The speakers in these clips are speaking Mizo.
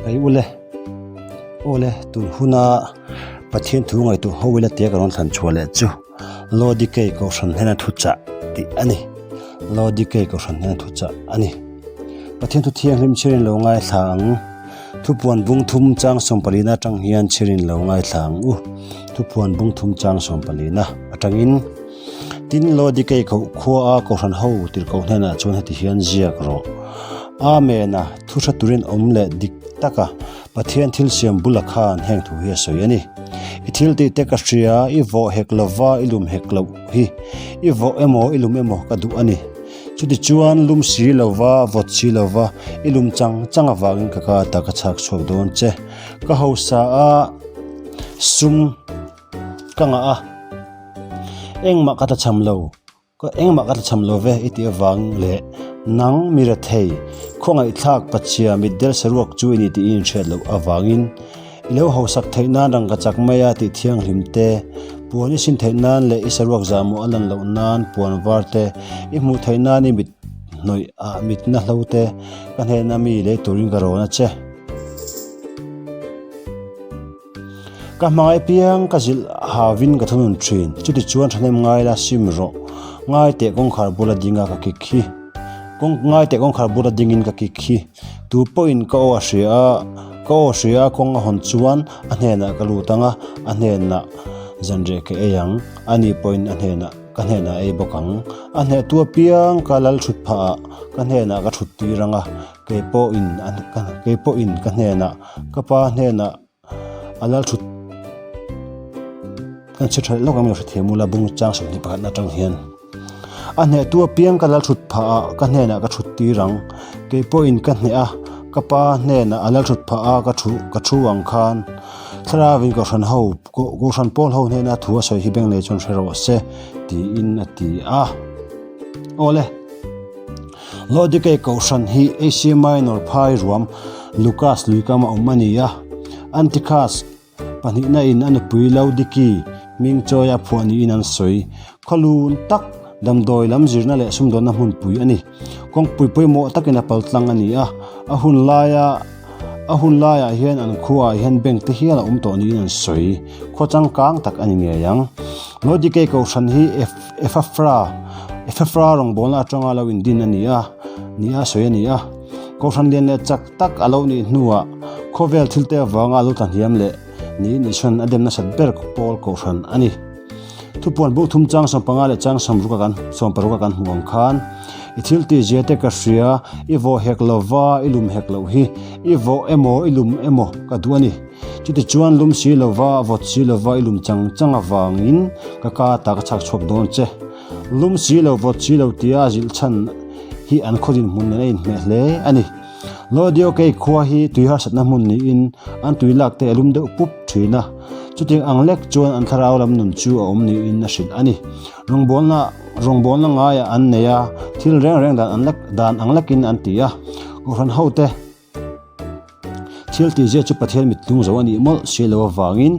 Ei ule, awle tun huna Pathian thu ngaihtuah ho ila tia ka rawn thlan chhuah leh chu Lodikei Kohhran hnena thuchah tih a ni. Lodikei Kohhran hnena thuchah a ni. Pathian thu thianghlim chhirin lo ngaithla ang. Thupuan bung thum chang sawmpalina atang hian chhirin lo ngaithla ang u. Thupuan bung thum chang sawmpalina atangin Tin, Lodikei koh khua a Kohhran ho tirhkoh hnenah chuan heti hian ziak rawh. Amen a, thu hre turin awm leh dik taka Pathian thil siam bula khan heng thu hi a sawi a ni. I thil tih te ka hria, i vawh hek lova i lum hek loh hi i vawh emaw i lum emaw ka duh a ni. Chutichuan lum si lova, vawt si lova i lum chang chang avangin ka ka ta ka chhak chhuak dawn che. Ka hausa a sum ka ngah a, engmah ka tlachham lo. Ka engmah ka tlachham lo ve i tih avang leh nang mi rethei, khawngaihthlak pachhia mitdel saruak chu i ni tih i inhriat loh avangin i lo hausak theih nan rangka chak mai a tih thianghlim te, puan i sin theih nan leh i saruak zahmawh a lan loh nan puan var te, i hmuh theih nan i mit hnawih ah mitna hlo te ka hnena mi lei turin ka rawn a che. Ka hmangaih piang ka zilh havin ka thunun thin. Chutichuan thahnem ngai la sim rawh. Ngai teh kawngkhar bula dinga ka kik hi. Kawng ngai teh kawngkhar bula dingin ka kik hi. Tu pawhin ka aw a hria a, ka aw hria a kawng a hawn chuan a hnenah ka lut ang a, a hnenah zanriah ka ei ang. Ani pawhin a hnenah ka hnenah a ei bawk ang. A hnehtu apiang ka lal thut phah ah ka hnenah ka thut tir ang a, kei pawhin kei pawhin ka hnenah ka pa hnenah A lal thut kan chhe tha lawk ang hre thiam ula bung chang 21 atang hian a hneh tu apiang ka lal thut phah ah ka hnenah ka thut tir ang kei pawhin ka hneh a ka pa hnenah a lal thut phah a ka thu ka thu ang khan thlarauin kohhran ho kohhran pawl ho hnena thu a sawi hi beng nei chuan hre rawh se tiin a ti a awle. Laodikei Kohhran hi Asia Minor phai ruam Lukas luikama awm a ni a. Antichus pahnihna in a nupui Laodiki hming chawi a phuah niin an sawi. Khawlun tak damdawi lam zirna leh sumdawnna hmunpui a ni. Kawngpui pawimawh takin a paltlang a ni a. A hun laia a hun laiah hian an khuaah hian bank te hial a awm tawh niin an sawi. Khaw changkang tak a ni ngei ang. Laodikei Kohhran hi Ephafra, Ephafra rawngbawlna atanga lo indin a ni a, ni a sawi a ni a. Kohhran lian leh chak tak a lo nih hnuah khawvel thilte avanga a lo tlahniam leh niin Isuan a dem nasat ber pawl kohhran a ni. Thupuan buk thum chang 15 leh chang 60 kan 60 kan hmuh ang khan i thil tih zia te ka hria, i vawh hek lova i lum hek loh hi, i vawh emaw i lum emaw ka duh a ni. Chutichuan lum si lova, vawt si lova i lum chang chang avangin ka ka ta ka chhak chhuak dawn che. Lum si lo, vawt si lo tia a zilh chhan hi an khaw dinhmun nen a inhmeh hle a ni. Laodiokei khua hi tui harsatna hmun niin an tui lak te a lum deuh pup thin a. Chutiang ang lek chuan an thlarau lam nun chu a awm niin a hrilh a ni. Rawngbawlna rawngbawlna ngaiah an nei a, thil reng reng dan an lek dan ang lekin an ti a. Kohhran hote. Thil tihzia chu Pathian mit tlung zo a nih mawlh si lo avangin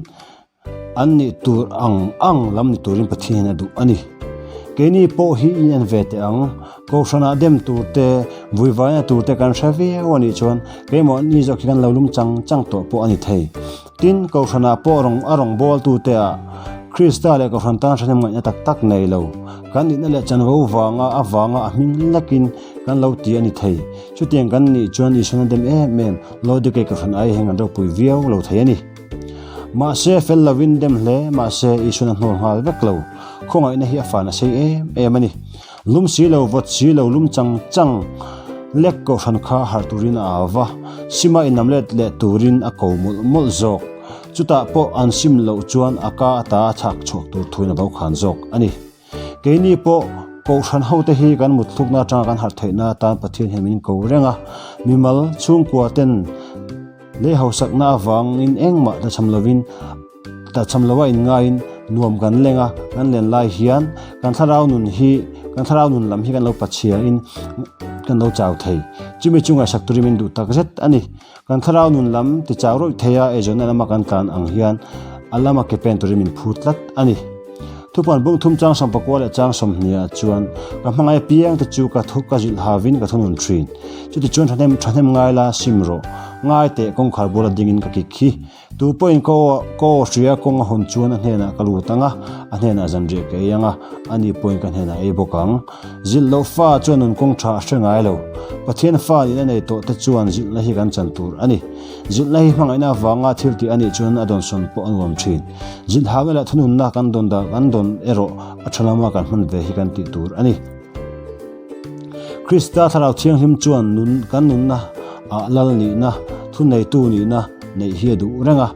an nih tur ang ang lam ni turin Pathian hian a duh a ni. Keini pawh hi in en ve teh ang, Kohhranah dem tur te, vuivaina tur te kan hre viau a nih chuan keimah ni zawk hi kan lo lum chang chang tawh pawh a ni thei. Tin, Kohhranah pawh rawng a rawngbawltute ah Krista leh Kohhran tan hrehnem ngaihna tak tak nei lo, kan nihna leh chanvo vanga avanga a hming lekin kan lo ti a ni thei. Chutiang kan nih chuan Isuan a dem em em, Laodikei Kohhran ai hian kan ropui viau lo thei a ni. Mahse, fel lovin dem hle mahse Isuan a hnawl nghal vek lo. Khawngaihna hi a fan a sei em em a ni. Lum si lo, vawt si lo, lum chang chang lek Kohhran kha harh turin a au va, sima inam let leh turin a ko mawlh mawlh zawk. Chutah pawh an sim loh chuan a ka ata a chhak chhuak tur thuin a bo khan zawk a ni. Keini pawh Kohhran hote hi kan mutthlukna atanga kan harh theihna atan Pathian hian min ko reng a, mimal chhungkua ten lei hausakna avangin engmah tlachham lovin tlachham loa inngaiin nuam kan leng a, kan len lai hian kan thlarau nun hi kan thlarau nun lam hi kan lo pachhiain kan lo chau thei. Chumi chu ngaihsak turin min duh takzet a ni. Kan thlarau nun lam ti chau rawih thei a, eizawnna lama kan tlan ang hian a lama ke pen turin min phut tlat a ni. Thupuan bung thum chang 19 leh chang 20 ah chuan ka hmangaih apiang te chu ka thu ka zilh havin ka thunun thin. Chutichuan thahnem thahnem ngai la sim rawh. Ngai teh kawngkhar bula dingin ka kik hi. Tu pawhin ka aw ka aw hria kawng a hawn chuan a hnenah ka lut ang a, a hnenah zanriah ka ei ang a, ani pawhin ka hnenah ei bawk ang. Zilh loh fa chuan nun kawng tha a hre ngai lo. Pathian fa nihna nei tawh te chuan zilhna hi kan chan tur a ni. Zilhna hi hmangaihna avanga thil tih a nih chuan a dawnsawn pawh a nuam thin. Zilh hang elah thununna kan dawn dah kan dawn erawh a tha lama kan hman ve hi kan tih tur a ni. Krista Thlarau Thianghlim chuan nun kan nunna ah lal nihna, thuneitu nihna neih hi a duh reng a,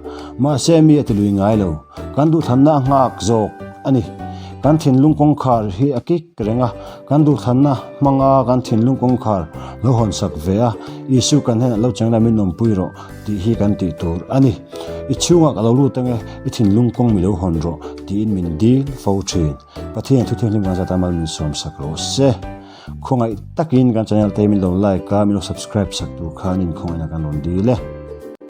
mahse mi a ti lui ngai lo. Kan duhthlanna a nghak zawk a ni. Kan thinlung kawngkhar hi a kik reng a, kan duhthlanna hmanga kan thinlung kawngkhar lo hawnsak ve a, Isu kan hnenah lo cheng la min awmpui rawh tih hi kan tih tur a ni. I chhungah ka lo lut ange, i thinlung kawng mi lo hawn rawh tiin min dil fo thin. Pathian thu thianghlim kan zat a mal min sawm sak rawh se. Khawngaih takin kan channel te min lo like a, min lo subscribe sak tur khan in khawngaihna kan rawn dil e.